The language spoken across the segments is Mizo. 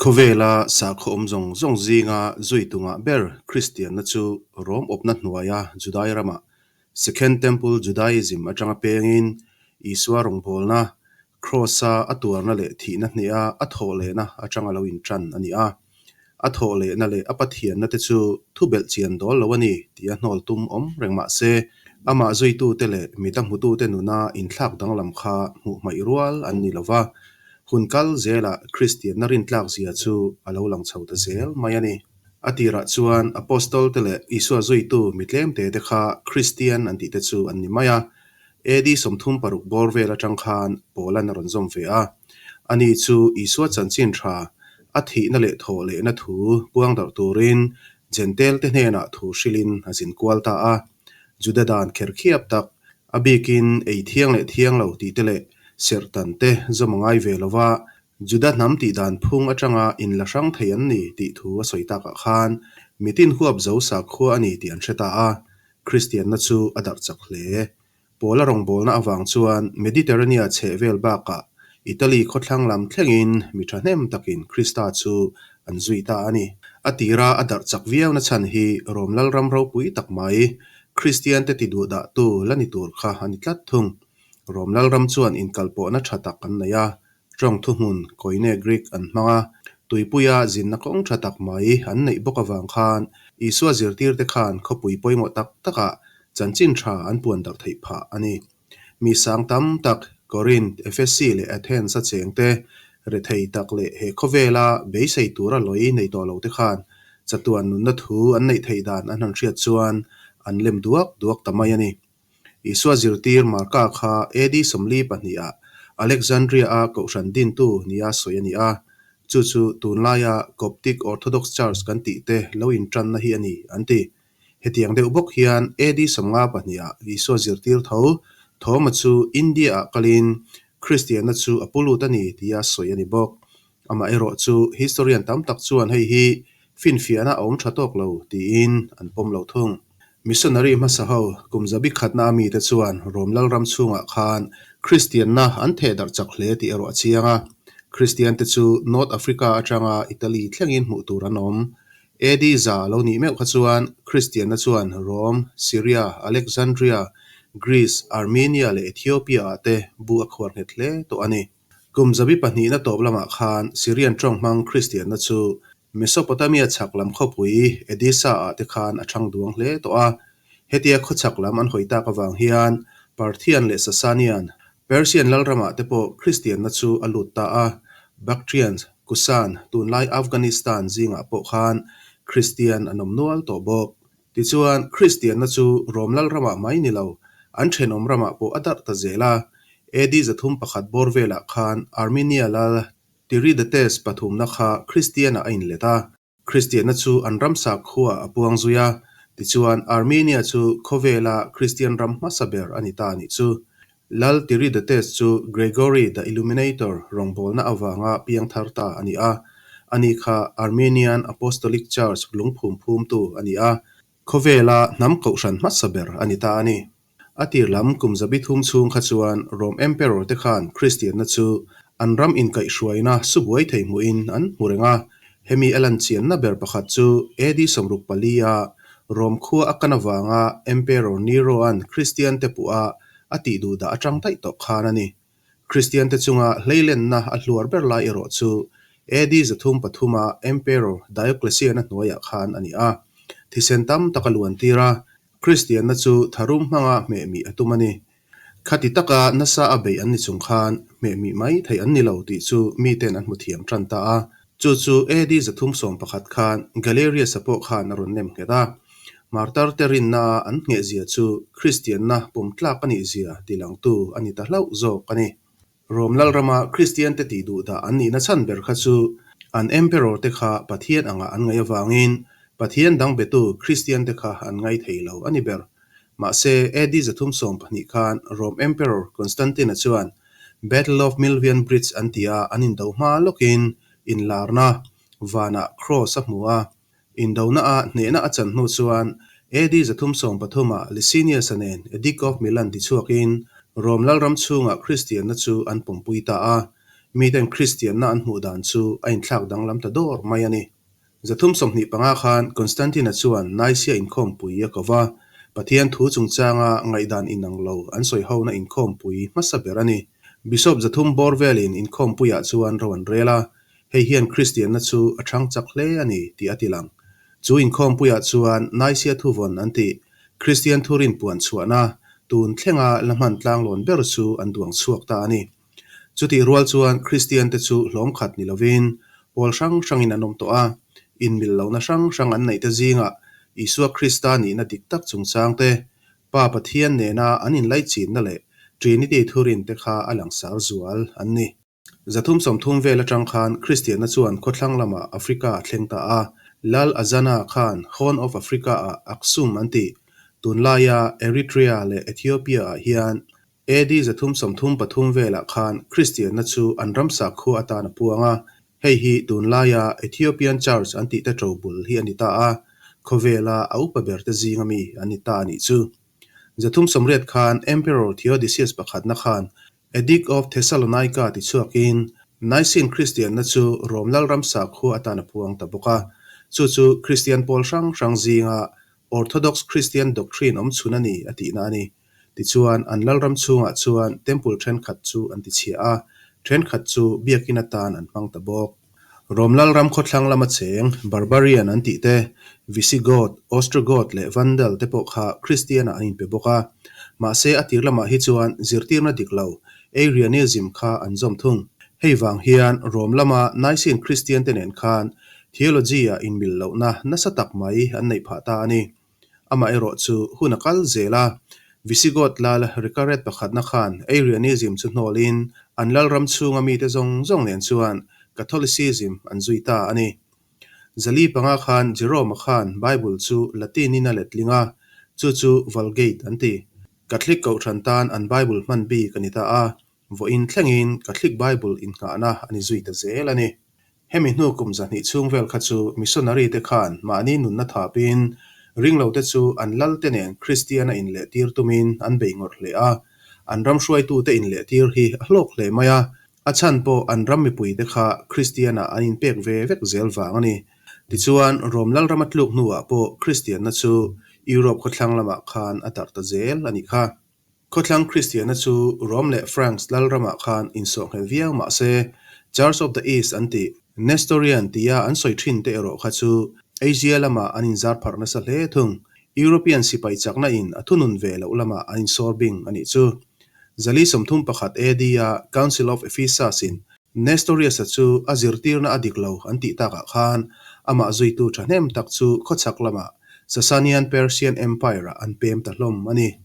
Khawvela sakhaw awm zawng zawng zinga zui tungah ber Kristianna chu Rom awpna hnuaia Judai ramah Second Temple Judaism atanga pengin Isua rawngbawlna, Kraws-a a tuarna leh thihna hneha a thawh lehna atanga lo intan a ni a. A thawh lehna leh a Pathianna te chu thu belh chian dawl lo a ni tih a hnawl tum awm reng mah se, amah zuitute leh mit a hmutute nuna inthlak danglam kha hmuh hmaih rual an ni lo va, hun kal zelah Kristianna rintlak zia chu a lo lang chho ta zel mai a ni. A tirah chuan Apostol te leh Isua zuitu mi tlemte te kha Kristian an tih te chu an ni mai a, AD 36 bawr vel atang khan Paulan a rawn zawm ve a. Ani chu Isua chanchin tha, a thihna leh thawh lehna thu puang darh turin Jentail te hnenah thu hrilhin a zin kual ta a. Juda dan kher khiap tak, a bikin ei thiang leh thiang lo tih te leh serhtan te zawm a ngai ve lo va, Juda hnam tih dan phung atanga inla hrang thei an ni tih thu a sawi takah khan mitin huap zo sakhua a ni tih an hre ta a. Kristianna chu a darh chak hle. Paula rawngbawlna avang chuan Mediterranea chheh vel bakah Italy khawthlang lam thlengin mi thahnem takin Krista chu an zui ta a ni. A tira a darh chak viauna chhan hi Rom Lalram ropui tak mai, Kristiante ti duhdahtu la ni tur kha a ni tlat thung. Rom Lalram chuan inkalpawhna tha tak an nei a, Tawng thuhmun, Koine Greek, an hmang a, tuipuia zinna kawng tha tak mai an neih bawk avang khan Isua zirtirte khan khawpui pawimawh tak takah chanchin tha an puan darh theih phah a ni. Mi sang tam tak, Korinth, Efesi leh Athens a chengte, rethei tak leh he khawvela beisei tura lawi nei tawh lote khan chatuan nunna thu an neih theih dan an han hriat chuan an lem duak duak ta mai a ni. Isua zirtir Marka kha AD 42 ah Alexandria a kohhran dintu nia sawi a ni a, chu chu tunlaia Coptic Orthodox Church kan tih te lo intanna hi a ni, an ti. Hetiang deuh bawk hian AD 52 ah Isua zirtir tho Thoma chu India ah kalin Kristianna chu a pu lut a ni tia sawi a ni bawk. Amaherawh chu historian tam tak chuan hei hi finfiahna a awm tha tawk lo tiin an pawm lo thung. Missionary hmasa ho kum zabi khatna a mite chuan Rom Lalram chhungah khan Kristianna an theh darh chak hle tih erawh a chiang a. Kristiante chu North Africa atanga Italy thlengin hmuh tur an awm. AD za lo nih meuh kha chuan Kristianna chuan Rome, Syria, Alexandria, Greece, Armenia leh Ethiopia ah te bu a khuar nghet hle tawh a ni. Kum zabi pahnihna tawp lamah khan Syrian tawng hmang Kristianna chu Mesopotamia chhak lam khawpui Edessa ah te khan a thang duang hle tawh a. Hetia khawchhak lam an hawi tak avang hian Parthian leh Sasanian, Persian lalramah te pawh Kristianna chu a lut ta a. Bactrians, Kusan, tunlai Afghanistan zingah pawh khan Kristian an awm nual tawh bawk. Tichuan, Kristianna chu Rom lalramah mai ni lo, an thenawm ramah pawh a darh ta zel a. AD 301 bawr velah khan Armenia lal Tiridates pathumna kha Kristianah a inlet a. Kristianna chu an ram sakhuaah a puang zui a, tichuan Armenia chu khawvela Kristian ram hmasa ber a ni ta a nih chu. Lal Tiridates chu Gregory the Illuminator rawngbawlna avanga piangthar ta a ni a, ani kha Armenian Apostolic Church lungphum phumtu a ni a, khawvela hnam kohhran hmasa ber a ni ta a ni. A tir lam kum zabi thum chhung kha chuan Rome Emperor te khan Kristianna chu an ram inkaihhruaina subuai thei hmuhin an hmu reng a. Hemi a lan chianna ber pakhat chu AD 64 a Rome khua a kan avanga Emperor Nero-a'n Kristian te puh a a tih duh dah atang daih tawh khan a ni. Kristian te chunga hleilenna a hluar ber lai erawh chu AD 303 a Emperor Diocletian-a hnuaiah khan a ni a. Thisen tam tak a luan tir a, Kristianna chu tharum hmanga hmehmih a tum a ni. Khati taka nasa a beih an ni chung khan hmehmih mai theih an ni lo tih chu miten an hmu thiam tan ta a. Chu chu AD 311 khan Galerius-a pawh khan a rawn nem nghet a. Martar te rinna a an nghehzia chu Kristianna pawm tlak a nihzia tilangtu a ni ta hlauh zawk a ni. Rom Lalrama Kristiante tih duh dah an nihna chhan ber kha chu an Emperor te kha Pathian angah an ngaih avangin Pathian dang betu Kristiante kha an ngai thei lo a ni ber. Mahse, AD 312 khan Rom Emperor Constantine-a chuan Battle of Milvian Bridge an ti a, an indo hma lawkin inlarna vanah Cross a hmu a. Indona a hnehna a chan hnu chuan AD 313 ah Licinius-a nen Edict of Milan tichhuakin Rom Lalram chhungah Kristianna chu an pawmpui ta a. Miten Kristianna an hmuh dan chu a inthlak danglam ta dawr mai a ni. 325 khan Constantine-a chuan Nicaea inkhawmpui a ko va, Pathian thu chungchanga ngaihdan inang lo an sawihona inkhawmpui hmasa ber a ni. Bishop 300 bawr velin inkhawmpuiah chuan ro an rel a, hei hian Kristianna chu a chhang chak hle a ni tih a tilang. Chu inkhawmpuiah chuan Nicaea thuvawn an tih, Kristian thurin puan chhuahna, tun thlenga la hman tlanglawn ber chu an duang chhuak ta a ni. Chutih rual chuan Kristiante chu hlawm khat ni lovin pawl hrang hrangin an awm tawh a, inmil lohna hrang hrang an neihte zingah Isua Krista nihna dik tak chungchang te, Pa Pathian nena an inlaichinna leh Trinity thurin te kha a langsar zual an ni. 330 vel atang khan Kristianna chuan khawthlang lamah Africa a thleng ta a, Lal Azana khan Horn of Africa-ah Aksum an tih, tunlaia Eritrea leh Ethiopia-ah hian AD 333 velah khan Kristianna chu an ram sakhua atan a puang a, hei hi tunlaia Ethiopian Church an tihte ṭobul hi a ni ta a, khawvela a upa berte zinga mi an ni ta a nih chu. 380 khan Emperor Theodosius pakhatna khan Edict of Thessalonica ti chhuakin Nicene Kristianna chu Rom Lalram sakhua atan a puang ta bawk a, chu chu Kristian pawl hrang hrang zinga Orthodox Christian doctrine awm chhun a ni a tihna a ni. Tichuan, an lalram chhungah chuan temple thenkhat chu an tichhia a, thenkhat chu biakin atan an hmang ta bawk. Rom lalram khawthlang lama cheng, Barbarian an tih te, Visigoth, Ostrogoth leh Vandal te pawh kha Kristian-ah an inpe bawk a. Mahse, a tir lamah hi chuan zirtirna dik lo, Arianism kha an zawm thung. Hei vang hian Rom lama Nicene Kristian te nen khan Theology-ah inmil lohna nasa tak mai an neih phah ta a ni. Amaherawh chu hun a kal zel a, Visigoth lal Reccared pakhatna khan Arianism chu hnawlin an lalram chhunga mite zawng zawng nen chuan Catholicism an zui ta a ni. 405 khan Jerome-a khan Bible chu Latin-in a letling a, chu chu Vulgate an ti. Catholic kohhran tan an Bible hman bik a ni ta a, Vawiin thlengin Catholic Bible innghahna a ni zui ta zel a ni. Hemi hnu kum 200 chhung vel kha chu missionary te khan mahni nunna thapin ringlote chu an lalte nen Kristian a inlehtir tumin an bei ngawrh hle a. An ram hruaitute inlehtir hi a hlawk hle mai a, a chhan pawh an ram mipuite kha Kristian-ah an inpek ve vek zel vang a ni. Tichuan, Rom lalram a tluk hnuah pawh Kristianna chu Europe khawthlang lamah khan a darh ta zel a nih kha. Khawthlang Kristiana chu Rom leh Franks lalramah khan insawhnghelh viau mah se, Church of the East an tih, Nestorian tia an sawi thin te erawh kha chu Asia lamah an inzar pharh nasa hle thung. European sipai chakna in a thunun ve loh lamah an insawr bing a nih chu. 431 AD a Council of Ephesus in Nestorius-a chu a zirtirna a dik lo an tih takah khan amah zuitu thahnem tak chu khawchhak lamah Sasanian Persian Empire-ah an pem ta hlawm a ni.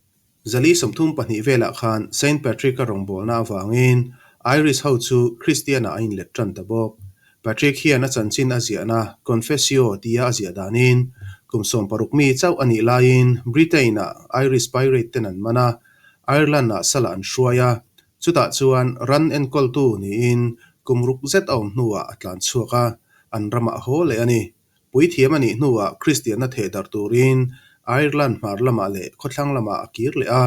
432 velah khan Saint Patrick-a rawngbawlna avangin Irish ho chu Kristian-ah a inlet tan ta bawk. Patrick hian a chanchin a ziahna Confessio tia a ziah danin kum 60 mi chauh a nih laiin Britain-ah Irish pirate ten an man a, Ireland-ah salah an hruai a, Chutah chuan ran enkawltu niin kum ruk zet a awm hnuah a tlan chhuak a, an ramah a haw leh a ni. Puithiam a nih hnuah Kristianna theh darh turin Ireland hmar lamah leh khawthlang lamah a kir leh a,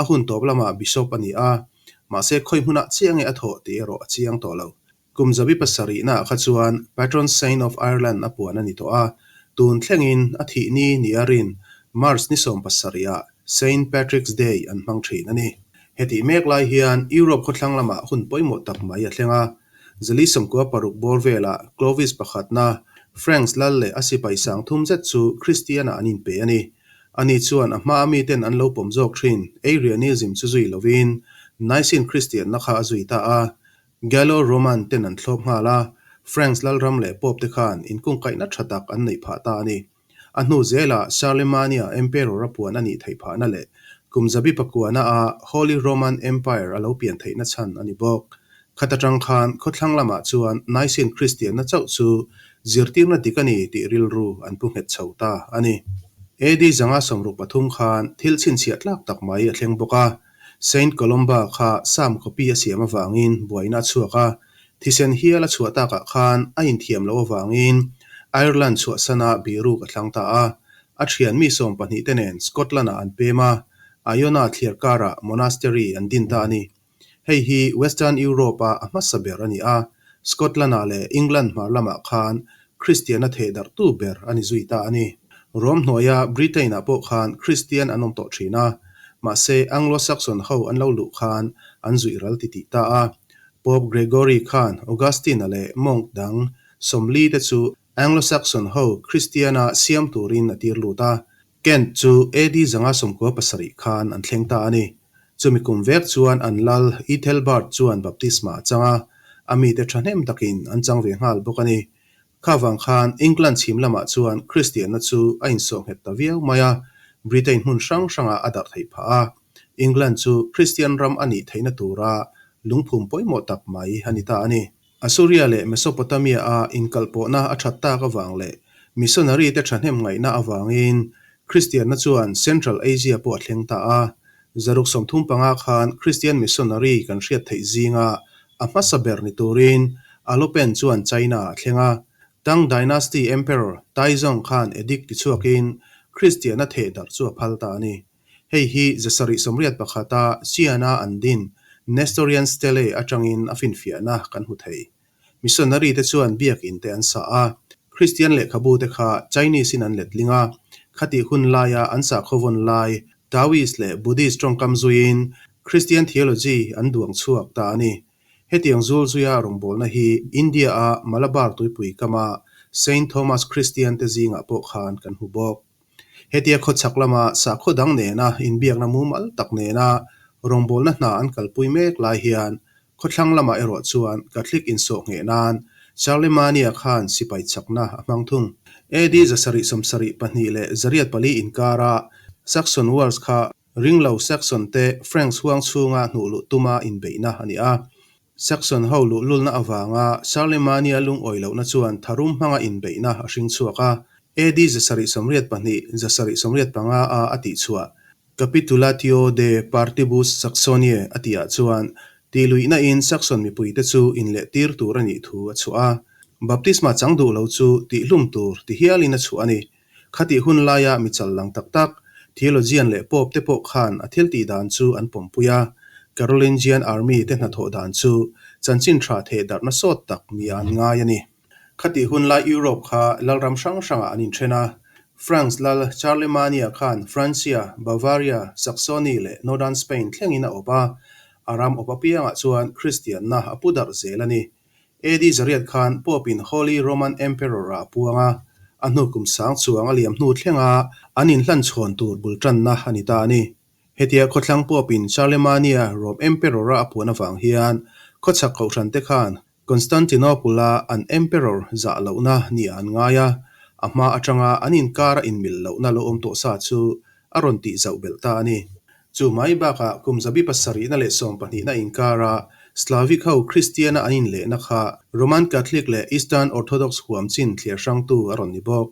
a hun tawp lamah bishop a ni a, mahse khawi hmunah chiah nge a thawh tih erawh a chiang tawh lo. Kum 700naah kha chuan Patron Saint of Ireland a puan a ni tawh a, tun thlengin a thih ni ni a rin March ni 17ah Saint Patrick's Day an hmang thin a ni. Hetih mek lai hian Europe khawthlang lamah hun pawimawh tak mai a thleng a, 496 bawr velah Clovis pakhatna, Franks lal leh a sipai 3000 zet chu Kristian-ah an inpe a ni. Ani chuan a hmaa miten an lo pawm zawk thin Arianism chu zui lovin Nicene Kristianna kha a zui ta a, Gallo-Roman ten an thlawp nghal a, Franks lalram leh Pope te khan inkungkaihna tha tak an neih phah ta a ni. A hnu zelah Charlemagne-a Emperor a puan a nih theih phahna leh kum 900 a Holy Roman Empire a lo pian theihna chhan a ni bawk. Khat atang khan khawthlang lamah chuan Nicene Kristianna chauh chu zirtirna dik a ni tih rilru an pu nghet chho ta a ni. AD 563 khan thil chhinchhiah tlak tak mai a thleng bawk a. Saint Columba kha Sam copy a siam avangin buaina a chhuak a, thisen hial a chhuah takah khan a inthiam loh avangin Ireland chhuahsana biruk a thlang ta a. A thian mi 12 te nen Scotland-ah an pem a, Iona thliar karah monastery an din ta a ni. Hei hi Western Europe-a a hmasa ber a ni a, Scotland-ah leh England hmar lamah khan Kristianna thehdarhtu ber a ni zui ta a ni. Rome hnuaia Britain-ah pawh khan Kristian an awm tawh thin a, mahse Anglo-Saxon ho an lo luh khan an zuih ral titih ta a. Pope Gregory khan Augustine-a leh monk dang 40 te chu Anglo-Saxon ho Kristiana siam turin a tir lut a, Kent chu AD 597 khan an thleng ta a ni. Chumi kum vek chuan an lal Ethelbert chuan baptisma a chang a, a mite thahnem takin an chang ve nghal bawk a ni. Kha vang khan England chhim lamah chuan Kristianna chu a insawh nghet ta viau mai a, Britain hmun hrang hrangah a darh theih phah a. England chu Kristian ram a nih theihna tura lungphum pawimawh tak mai a ni ta a ni. Assuria leh Mesopotamia-a inkalpawhna a that tak avang leh missionary-te thahnem ngaihna avangin Kristianna chuan Central Asia pawh a thleng ta a. 635 khan Kristian missionary kan hriat theih zinga a hmasa ber ni turin Alopen chuan China a thleng a. Tang Dynasty Emperor Taizong khan edict tichhuakin Kristianna thehdarh chu a phal ta a ni. Hei hi 781-a Xi'an-a an din Nestorian Stele atangin a finfiahna kan hmu thei. Missionary te chuan biakin te an sa a, Kristian lehkhabu te kha Chinese-in an letling a, khatih hun laia an sakhaw vawn lai Taoist leh Buddhist tawngkam zuiin Christian theology an duang chhuak ta a ni. Hetiang zul zuia rawngbawlna hi India-a Malabar tuipui kama Saint Thomas Christian te zingah pawh khan kan hmu bawk. Hetia khawchhak lama sakhaw dang nena inbiakna mumal tak nena rawngbawlna hna an kalpui mek lai hian khawthlang lamah erawh chuan Catholic insawh ngheh nan Charlemania khan sipai chakna a hmang thung. AD 772 leh 804 inkara Saxon Wars kha ringlo Saxon te Franks huang chhunga hnuh luh tuma inbeihna a ni a. Saxon ho luhlulna avanga Charlemania lungawi lohna chuan tharum hmanga inbeihna a hring chhuak a, AD 782, 785 a a tihchhuah Capitulatio de Partibus Saxoniae a tihah chuan tihluihna in Saxon mipuite chu inlehtir tur a nih thu a chhuah a, baptisma chang duh lo chu tihhlum tur ti hialin a chhuah a ni. Khatih hun laia mi chal lang tak tak, theologian leh pope te pawh khan a thil tih dan chu an pawmpui a, Carolingian army te hnathawh dan chu chanchin tha theh darhna sawt tak nia an ngai a ni. Khatih hun lai Europe kha lalram hrang hrangah an inthen a, France lal Charlemania khan Francia, Bavaria, Saxony leh Northern Spain thlengin a awp a, a ram awp apiangah chuan Kristianna a pu darh zel a ni. AD 800 khan Pope-in Holy Roman Emperor-ah a puang a, a hnu kum sang chuang a liam hnu thlenga an inhlan chhawn tur bul tanna a ni ta a ni. Hetia khawthlang Pope-in Charlemania Rome Emperor-a a puan avang hian khawchhak kohhrante khan Constantinople-a an Emperor zah lohna nia an ngai a, a hma atanga an inkara inmil lohna lo awm tawh sa chu a rawn tih zauh belh ta a ni. Chu mai bakah kum 700na leh 12na inkara Slavic ho Kristiana an inlehna kha Roman Catholic leh Eastern Orthodox huam chin thliar hrangtu a rawn ni bawk.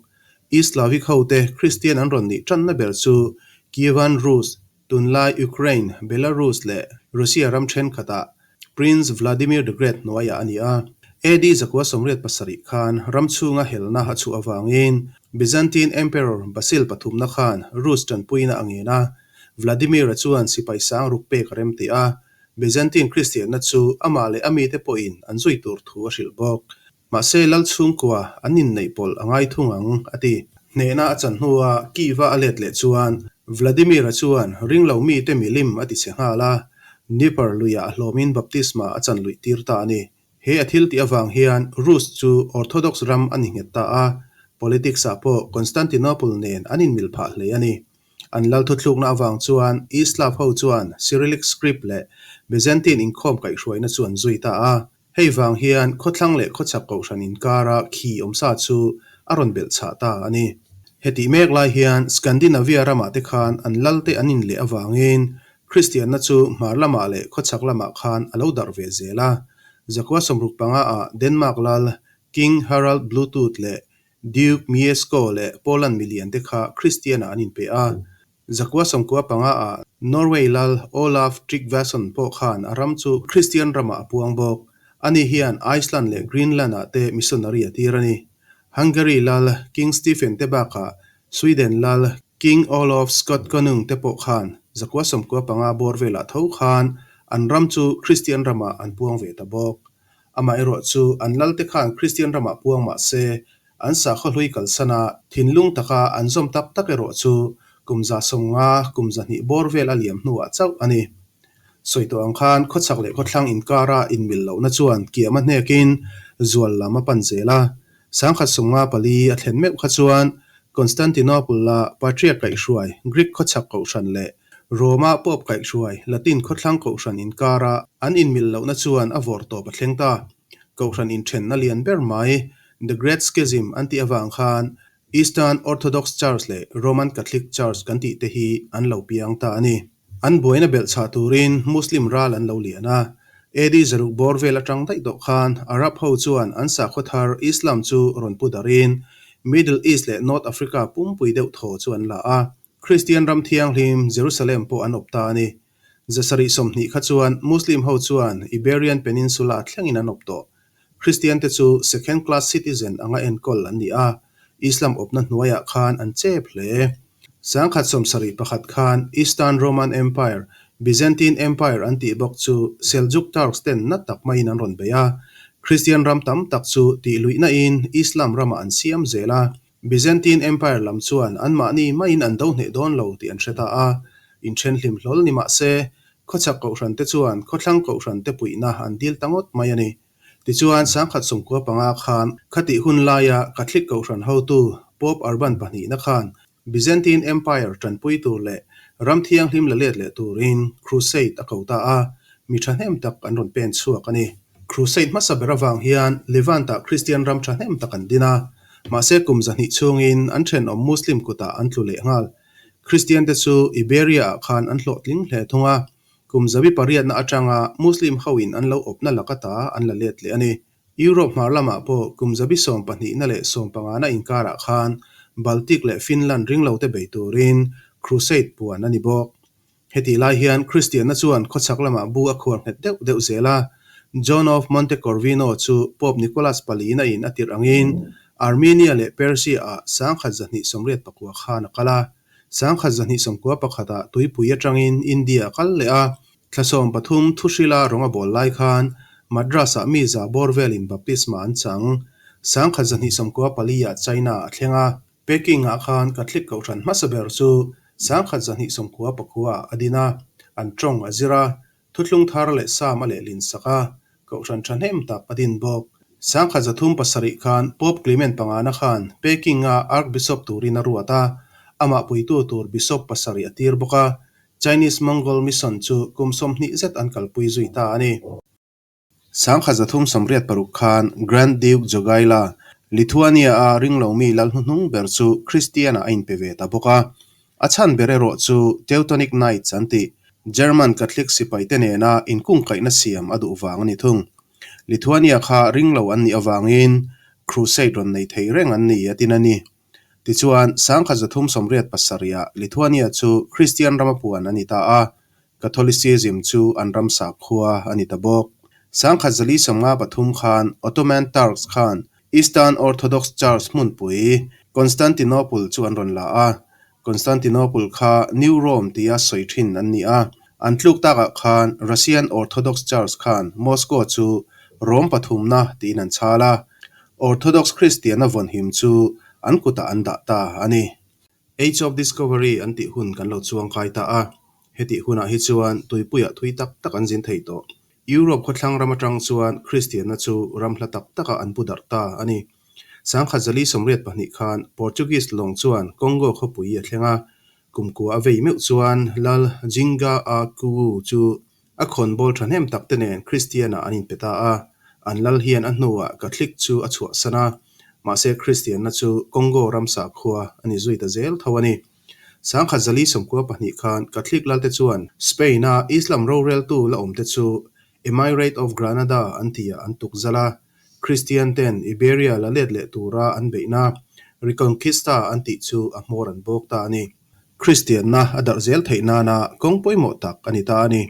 East Slavic hote Kristian an rawn nih tanna ber chu Kievan Rus, tunlai Ukraine, Belarus leh Russia ram thenkhatah Prince Vladimir the Great hnuaiah a ni a. AD 987 khan ram chhunga helna a chhuah avangin Byzantine Emperor Basil pathumna khan Rus tanpuina a ngen a. Vladimir-a chuan sipai sang ruk pek a remti a, Byzantine Kristianna chu amah leh a mite pawhin an zui tur thu a hrilh bawk. Mahse lal chhungkua an inneih pawlh a ngai thung ang, a ti. Hnehna a chan hnua Kyiv-a a let leh chuan Vladimir-a chuan ringlo mite milim a ti chhe nghal a, Dnieper luiah a hlawmin baptisma a chan luih tir ta a ni. He a thil tih avang hian Rus chu Orthodox ram a ni nghet ta a, politics-ah pawh Constantinople nen an inmil phah hle a ni. An lal thuthlukna avang chuan East Slav ho chuan Cyrillic script leh Byzantine inkhawm kaihhruaina chu an zui ta a. Hei vang hian khawthlang leh khawchhak kohhran inkara khi awmsa chu a rawn belh chhah ta a ni. Hetih mek lai hian Scandinavia ramah te khan an lalte an inleh avangin Kristianna chu hmar lamah leh khawchhak lamah khan a lo darh ve zel a. 965 ah Denmark lal King Harald Bluetooth leh Duke Mieszko leh Poland milian te kha Kristianah an inpe a. 995 ah Norway lal Olaf Tryggvason pawh khan a ram chu Kristian ramah a puang bawk. Ani hian Iceland leh Greenland ah te missionary a tir a ni. Hungary lal King Stephen te bakah Sweden lal King Olof Skötkonung te pawh khan 995 bawr velah tho khan An ram chu Kristian ramah an puang ve ta bawk. Amaherawhchu, an lalte khan Kristian ramah puang mah se, an sakhaw hlui kalsan a, thinlung taka an zawm tak tak erawh chu kum 150, kum 200 bawr vel a liam hnuah chauh a ni. Sawi tawh ang khan khawchhak leh khawthlang inkara inmil lohna chuan kiam a hnekin zual lam a pan zel a. 1154 a thlen meuh kha chuan Constantinople-a Patriarch kaihhruai Greek khawchhak kohhran leh Rome-a Pope kaihhruai Latin khawthlang kohhran inkara an inmil lohna chuan a vawrh tawp a thleng ta. Kohhran inthenna lian ber mai The Great Schism an tih avang khan Eastern Orthodox Church leh Roman Catholic Church kan tih te hi an lo piang ta a ni. An buaina belh chhah turin Muslim ral an lo lian a. AD 600 bawr vel atang daih tawh khan Arab ho chuan an sakhaw thar Islam chu rawn pu darin Middle East leh North Africa pumpui deuh thaw chu an la a. Kristian ram thianghlim Jerusalem pawh an awp ta a ni. 720 kha chuan Muslim ho chuan Iberian Peninsula thlengin an awp tawh. Kristian te chu second class citizen anga enkawl an ni a, Islam awpna hnuaiah khan an chep hle. 1171 khan Eastern Roman Empire, Byzantine Empire an tih bawk chu Seljuk Turks ten na tak maiin an rawn bei a, Kristian ram tam tak chu tihluihna in Islam ramah an siam zel a. Byzantine Empire lam chuan anmahni maiin an do hneh dawn lo tih an hre ta a, inthen hlim hlawl ni mah se, khawchhak kohhran te chuan khawthlang kohhran te puihna an dil ta ngawt mai a ni. Tichuan, 1195 khan khatih hun laia Catholic kohhran hotu Pope Urban pahnihna khan Byzantine Empire tanpui tur leh ram thianghlim la let leh turin Crusade a ko ta a, mi thahnem tak an rawn pen chhuak a ni. Crusade hmasa ber avang hian Levant-ah Kristian ram thahnem tak an din a, mahse kum 200 chhungin an thenawm Muslim kutah an tlu leh nghal. Kristiante chu Iberia-ah khan an hlawhtling hle thung a, kum 800na atanga Muslim hoin an lo awpna lak ata an la let leh a ni. Europe hmar lamah pawh kum 12na leh 15na inkarah khan Baltic leh Finland ringlote bei turin Crusade puan a ni bawk. Hetih lai hian Kristianna chuan khawchhak lamah bu a khuar nghet deuh deuh zel a. John of Montecorvino chu Pope Nicholas palina in a tirh angin Armenia leh Persia-ah 1289 khan a kal a. 1291 ah tuipui atangin India a kal leh a. Thla 13 thuhrila rawng a bawl lai khan Madras-ah mi za bawr velin baptisma an chang. 1294 ah China a thleng a. Peking-ah khan Catholic kohhran hmasa ber chu 1299 ah a din a, an tawng a zir a, thuthlung thar leh sam a lehlin sak a, kohhran thahnem tak a din bawk. 1307 khan Pope Clement pangana khan Peking-a Archbishop turin a ruat a, amah puitu tur bishop pasarih a tir bawk a, Chinese Mongol Mission chu kum 20 zet an kalpui zui ta a ni. 1386 khan Grand Duke Jogaila, Lithuania-a ringlomi lal hnuhnung ber chu Kristian-ah a inpe ve ta bawk a. A chhan ber erawh chu Teutonic Knights an tih, German Catholic sipaite nena inkungkaihna siam a duh vang a ni thung. Lithuania kha ringlo an nih avangin Crusade rawn nei thei reng an ni a tin a ni. Tichuan, 1387 ah Lithuania chu Kristian rama puan a ni ta a, Catholicism chu an ram sakhua a ni ta bawk. 1453 khan Ottoman Turks khan Eastern Orthodox Church hmunpui Constantinople chu an rawn la a, Constantinople kha New Rome tia sawi thin an ni a, an tluk takah khan Russian Orthodox Church khan Moscow chu Rome pathumna tiin an chhal a, Orthodox Kristianna vawnhim chu an kutah an dah ta a ni. Age of Discovery an tih hun kan lo chuangkai ta a, hetih hunah hi chuan tuipuiah thui tak tak an zin thei tawh. Europe khawthlang ram atang chuan Kristianna chu ram hla tak takah an pu darh ta a ni. 1082 khan Portuguese lawng chuan Congo khawpui a thleng a, kumkua a vei meuh chuan Lal Jinga a Kuwu chu a khawnbawl thahnem tak te nen Kristianah an inpe ta a, an lal hian a hnuah Catholic chu a chhuahsan a, mahse Kristianna chu Congo ram sakhua a ni zui ta zel tho a ni. 1092 khan Catholic lalte chuan Spain-a Islam roreltu la awmte chu Emirate of Granada an tihah an tuk zalh a, Kristian ten Iberia la let leh tura an beihna Reconquista an tih chu a hmawr an bawk ta a ni. Kristianna a darh zel theih nana kawng pawimawh tak a ni ta a ni.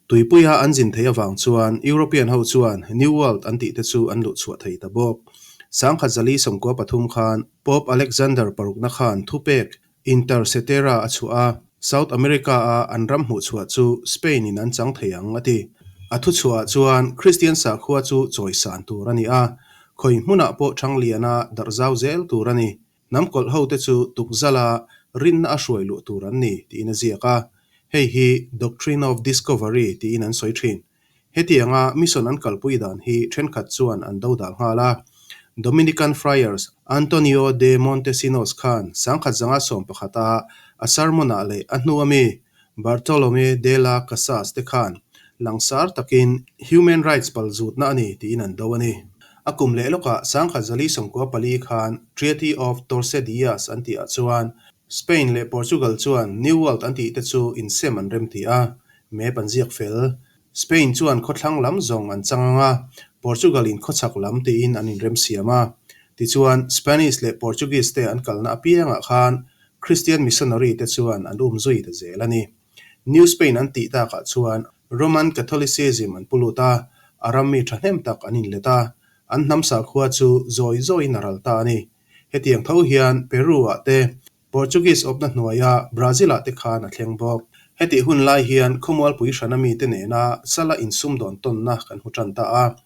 Tuipuia an zin theih avang chuan European ho chuan New World an tih te chu an luh chhuah thei ta bawk. 1093 khan Pope Alexander parukna khan thupek Inter Cetera a chhuah a. South America-a an ram hmuhchhuah chu Spain-in an chang thei ang, a ti. A thuchhuahah chuan Kristian sakhua chu chawisan tur a ni a, khawi hmunah pawh Thangliana darh zau zel tur a ni. Hnam kawlh hote chu tukzala rinna a hruai luh tur an ni, tiin a ziak a. Hei hi Doctrine of Discovery tiin an sawi thin. Hetianga mission an kalpui dan hi thenkhat chuan an dodal nghal a. Dominican Friars Antonio de Montesinos khan 1911 a a sermon-ah leh a hnu ami Bartolome de la Casas te khan langsar takin human rights palzutna a ni tiin an do a ni. A kum leh lawkah 1494 khan Treaty of Tordesillas an tihah chuan Spain leh Portugal chuan New World an tihte chu insem an remti a, Map an ziak fel. Spain chuan khawthlang lam zawng an chang ang a, Portugal in khawchhak lam tiin an inremsiam a. Tichuan, Spanish leh Portuguese te an kalna apiangah khan Christian missionary te chuan an um zui ta zel a ni. New Spain an tih takah chuan Roman Catholicism an pu lut a, a ram mi thahnem tak an inlet a, an hnam sakhua chu zawi zawiin a ral ta a ni. Hetiang tho hian Peru-ah te Portuguese awpna hnuaia Brazil-ah te khan a thleng bawk. Hetih hun lai hian khawmualpui hrana mite nena sala insumdawn tawnna kan hmu tan ta a.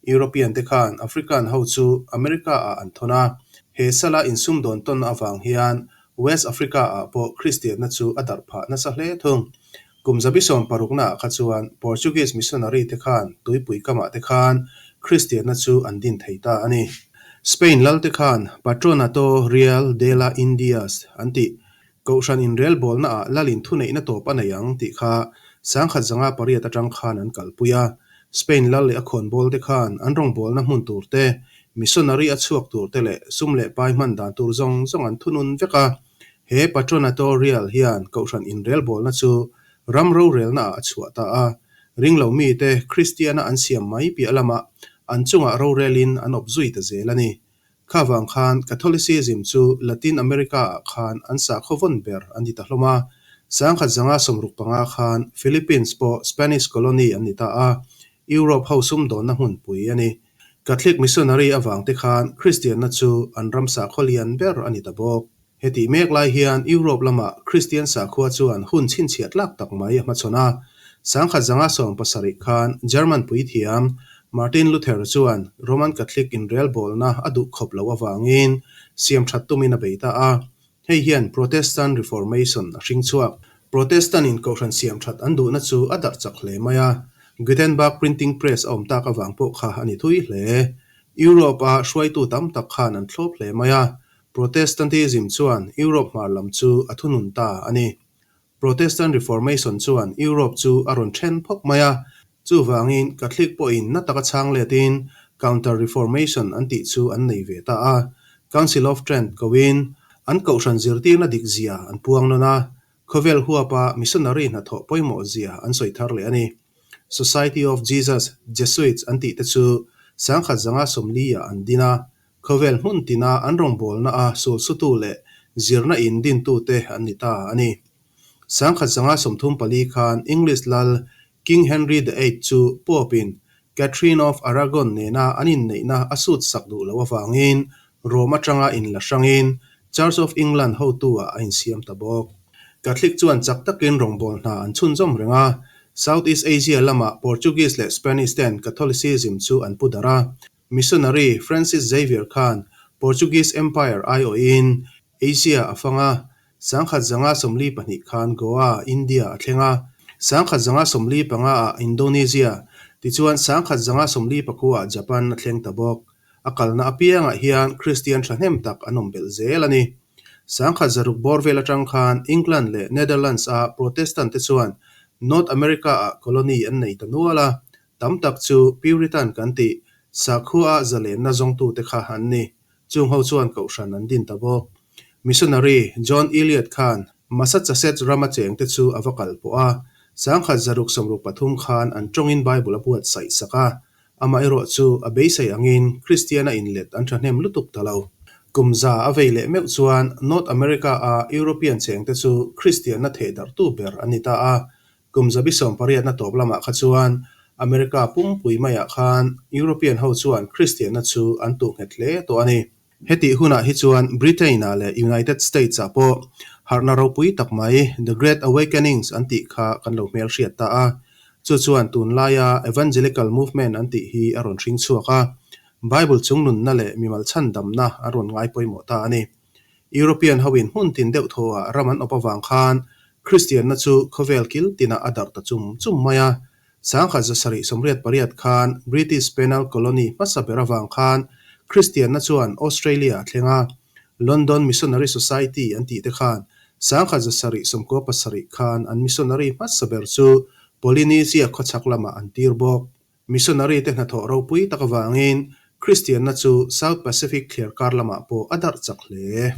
European te khan African ho chu America-ah an thawn a. He sala insumdawn tawnna avang hian West Africa-ah pawh Kristianna chu a darh phah nasa hle thung. Kum zabi sawmparuknaah kha chuan Portuguese missionary te khan tuipui kamah te khan Kristianna chu an din thei ta a ni. Spain lal te khan Patronato Real de la Indias an tih Kohhran inrelbawlnaah lalin thuneihna tawp a nei ang tih kha 1508 atang khan an kalpui a. Spain lal leh a khawnbawl te khan an rawngbawlna hmun tur te, missionary a chhuak tur te leh sum leh pai hman dan tur zawng zawng an thunun vek a. He Patronato Real hian Kohhran inrelbawlna chu ram rorelnaah a chhuah ta a, ringlo mite Kristiana an siam mai piah lamah an chungah rorelin an awp zui ta zel a ni. Kha vang khan Catholicism chu Latin America-ah khan an sakhaw vawn ber an ni ta hlawm a, 1965 khan Philippines pawh Spanish colony an ni ta a, Europe ho sumdawnna hmunpui a ni. Catholic missionary avang te khan Kristianna chu an ram sakhaw lian ber a ni ta bawk. Hetih mek lai hian Europe lamah Kristian sakhua chuan hun chhinchhiah tlak tak mai a hmachhawn a. 1670 khan German puithiam Martin Luther chuan Roman Catholic inrelbawlna a duh khawp loh avangin siam that tumin a bei ta a. Hei hian Protestant Reformation a hring chhuak. Protestant in kohhran siam that an duhna chu a darh chak hle mai a. Gutenberg printing press a awm tak avang pawh kha a ni thui hle. Europe-a hruaitu tam tak khan an thlawp hle mai a. Protestantism chuan Europe hmar lam chu a thunun ta a ni. Protestant Reformation chuan Europe chu a rawn then phawk mai a, chuvangin Catholic pawhin na taka chhang letin Counter-Reformation an tih chu an nei ve ta a. Council of Trent koin an kohhran zirtirna dik zia an puang nawn a, khawvel huapa missionary hnathawh pawimawh zia an sawi thar leh a ni. Society of Jesus, Jesuits an tih te chu 1940 ah an din a, Khawvel hmun tina an rawngbawlna a sulsutu leh zirna in dintute an ni ta a ni. 1934 khan English lal King Henry the Eighth chu Pope-in Catherine of Aragon nena an inneihna a sut sak duh loh avangin Rome atanga inla hrangin Church of England hotu-ah a insiam ta bawk. Catholic chuan chak takin rawngbâwl hna an chhunzawm reng a, Southeast Asia lamah Portuguese leh Spanish ten Catholicism chu an pu darh a, Missionary Francis Xavier khan Portuguese Empire aiawhin Asia a fang a, 1942 khan Goa, India a thleng a, 1945 ah Indonesia, tichuan 1949 ah Japan a thleng ta bawk. A kalna apiangah hian Kristian thahnem tak an awm belh zel a ni. 1600 bawr vel atang khan England leh Netherlands a Protestant te chuan North America ah colony an nei ta nual a, Tam tak chu Puritan kan tih, sakhua zalenna zawngtute kha an ni. Chung ho chuan kohhran an din ta bawk. Missionary John Eliot khan Massachusetts rama chengte chu a va kal pawh a, 1663 khan an tawngin Bible a buatsaih sak a. Amaherawh chu a beisei angin Kristiana inlet an thahnem lutuk ta lo. Kum za a vei leh meuh chuan North America-a European chengte chu Kristianna thehdarhtu ber an ni ta a, Kum zabi sawmpariatna tawp lamah kha chuan America pumpui maiah khan European ho chuan Kristianna chu an tuh nghet hle tawh a ni. Hetih hunah hi chuan Britain-ah leh United States-ah pawh harhna ropui tak mai, The Great Awakenings an tih kha kan lo hmelhriat ta a. Chu chuan tunlaia Evangelical Movement an tih hi a rawn hring chhuak a, Bible chungnunna leh mimal chhandamna an rawn ngai pawimawh ta a ni. European hoin hmun tin deuh thawhah ram an awp avang khan Kristianna chu khawvel kil tinah a darh ta chum chum mai a. 1788 khan British Penal Colony hmasa ber avang khan Kristianna chuan Australia a thleng a, London Missionary Society an tih te khan 1797 khan an missionary hmasa ber chu Polynesia khawchhak lamah an tir bawk. Missionary te hnathawh ropui tak avangin Kristianna chu South Pacific thliar kar lamah pawh a darh chak hle.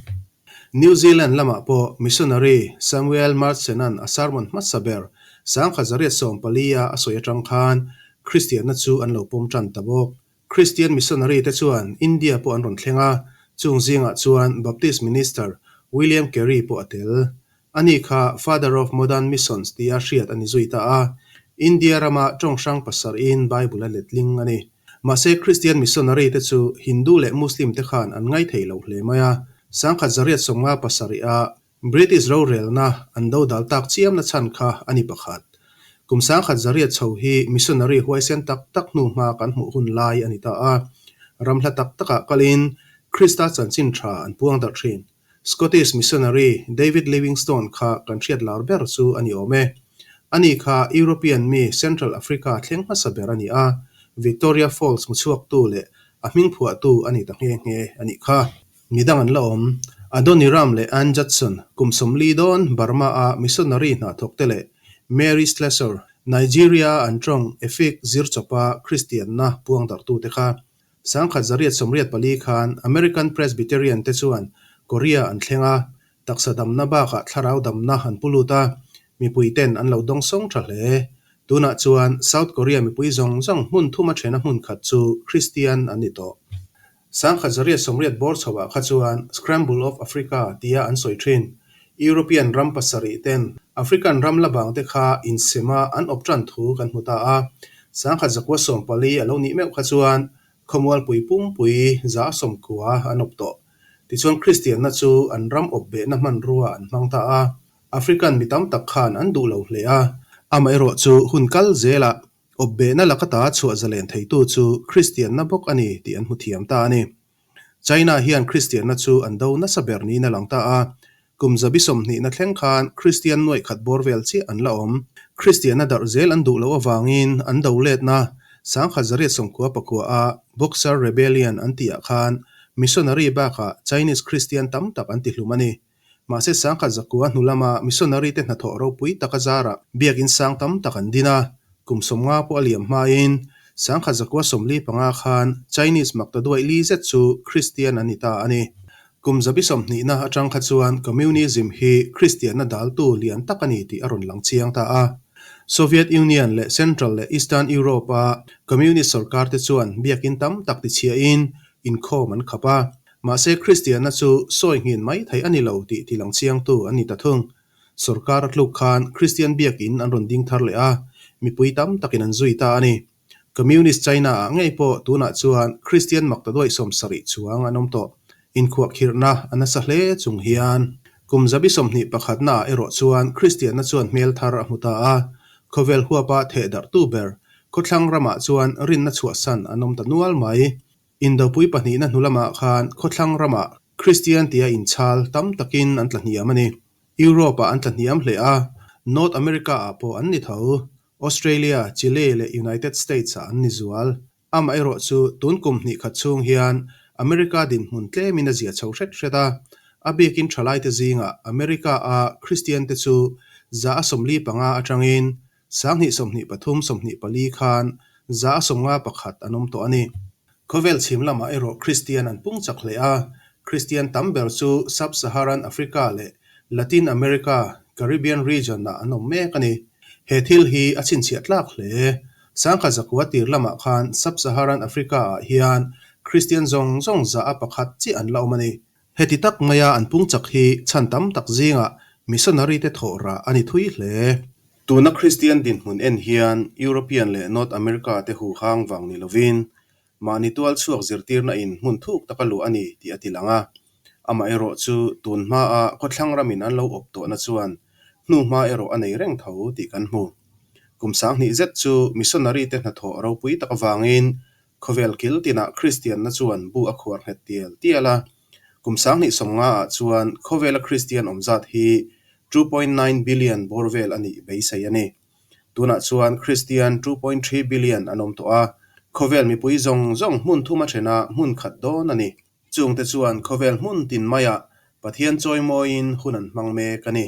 New Zealand lamah pawh missionary Samuel Marsden-a'n a sermon hmasa ber 1814-a a sawi atang khan Kristianna chu an lo pawm tan ta bawk. Kristian missionary te chuan India pawh an rawn thleng a, chung zingah chuan Baptist minister William Carey pawh a tel. Ani kha Father of Modern Missions tia hriat a ni zui ta a, India rama tawng hrang pasarhin Bible a letling a ni. Mahse Kristian missionary te chu Hindu leh Muslim te khan an ngaithei lo hle mai a, 1857 a British rorelna an dodal tak chiamna chhan kha a ni pakhat. Kum 1800 chho hi missionary huaisen tak tak hnu hma kan hmuh hun lai a ni ta a, ram hla tak takah kalin Krista chanchin tha an puang darh thin. Scottish missionary David Livingstone kha kan hriat lar ber chu a ni awm e. Ani kha European mi Central Africa thleng hmasa ber a ni a, Victoria Falls hmuchhuaktu leh a hming phuahtu a ni ta nghe nghe a nih kha. Midang an la awm. Adoniram leh Ann Judson kum 40 dawn Burma-a missionary hna thawkte leh Mary Slessor, Nigeria-a an tawng Efik zir chawpa Kristianna puang darhtute kha. 1884 khan American Presbyterian te chuan Korea an thleng a, taksa damna bakah thlarau damna an pu lut a, mipui ten an lo dawng sawng tha hle. Tunah chuan South Korea mipui zawng zawng hmun thuma thena hmun khat chu Kristian an ni tawh. 1880 bawr chhoah kha chuan Scramble of Africa tia an sawi thin. European ram pasarih ten African ram la bang te kha insema an awp tan thu kan hmu ta a. 1914 a lo nih meuh kha chuan khawmualpui pumpui 90% an awp tawh. Tichuan Kristianna chu an ram awp behna hmanrua an hmang ta a. African mi tam tak khan an duh lo hle a. Amaherawhchu hun kal zelah awp behna lakata chhuah zalen theitu chu Kristianna bawk a ni tih an hmu thiam ta a ni. China hian Kristianna chu an do nasa ber niin a lang ta a. Kum 20 thleng khan Kristian nuaih khat bawr vel chiah an la awm. Kristianna darh zel an duh loh avangin an do letna 1899 a Boxer Rebellion an tihah khan missionary bakah Chinese Kristian tam tak an tihlum a ni. Mahse 1900 hnu lama missionary te hnathawh ropui tak a zarah biakin sang tam tak an din a, kum 50 pawh a liam hmain 1945 khan Chinese maktaduaih li zet chu Kristian an ni ta a ni. Kum 20 atang kha chuan Communism hi Kristianna daltu lian tak a ni tih a rawn lang chiang ta a. Soviet Union leh Central leh Eastern Europe-a Communist sorkar te chuan biakin tam tak tichhiahin inkhawm an khap a. Mahse Kristianna chu sawi nghin mai theih a ni lo tih ti lang chiangtu an ni ta thung. Sorkar a tluk khan Kristian biakin an rawn ding thar leh a, mipui tam takin an zui ta a ni. Communist China-ah ngei pawh tunah chuan Kristian maktaduaih 70 chuang an awm tawh. Inkhuahkhirhna a nasa hle chung hian kum 21naah erawh chuan Kristianna chuan hmel thar a hmu ta a, khawvel huapa theh darhtu ber khawthlang ramah chuan rinna chhuahsan an awm ta nual mai. Indopui pahnihna hnu lamah khan khawthlang ramah Kristian tia inchhal tam takin an tla hniam a ni. Europe-ah an tla hniam hle a, North America-ah pawh an ni tho. Australia, Chile leh United States-ah an ni zual. Amaherawh chu tun kum hnih khat chhung hian America dinhmun tlemin a zia chho hret hret a. A bikin thalaite zingah America-a Kristiante chu 45 atangin 2023 24 khan 51 an awm tawh a ni. Khawvel chhim lamah erawh Kristian an pung chak hle a, Kristian tam ber chu Sub-Saharan Africa leh Latin America, Caribbean region-ah an awm mek a ni. He thil hi a chhinchhiah tlak hle. 1900 tir lamah khan Sub-Saharan Africa-ah hian Kristian zawng zawng 1% chiah an la awm a ni. Heti tak maia an pung chak hi chhan tam tak zingah missionary te thawh rah a ni thui hle. Tuna Kristian dinhmun en hian European leh North America te huhang vang ni lovin Mahni tual chhuak zirtirna in hmun thuk taka luah a ni tih a tilang a. Amaherawhchu, tun hmaa khawthlang ramin an lo awp tawhna chuan hnuhma erawh a nei reng tho tih kan hmu. Kum sanghnih zet chu missionary te hnathawh ropui tak avangin khawvel kil tinah Kristianna chuan bu a khuar nghet tial tial a. Kum sanghnih sawmnga ah chuan khawvela Kristian awm zat hi 2.9 billion bawr vel a nih beisei a ni. Tunah chuan Kristian 2.3 billion an awm tawh a, khawvel mipui zawng zawng hmun thuma thena hmun khat dawn a ni. Chungte chuan khawvel hmun tin maiah Pathian chawimawiin hun an hmang mek a ni.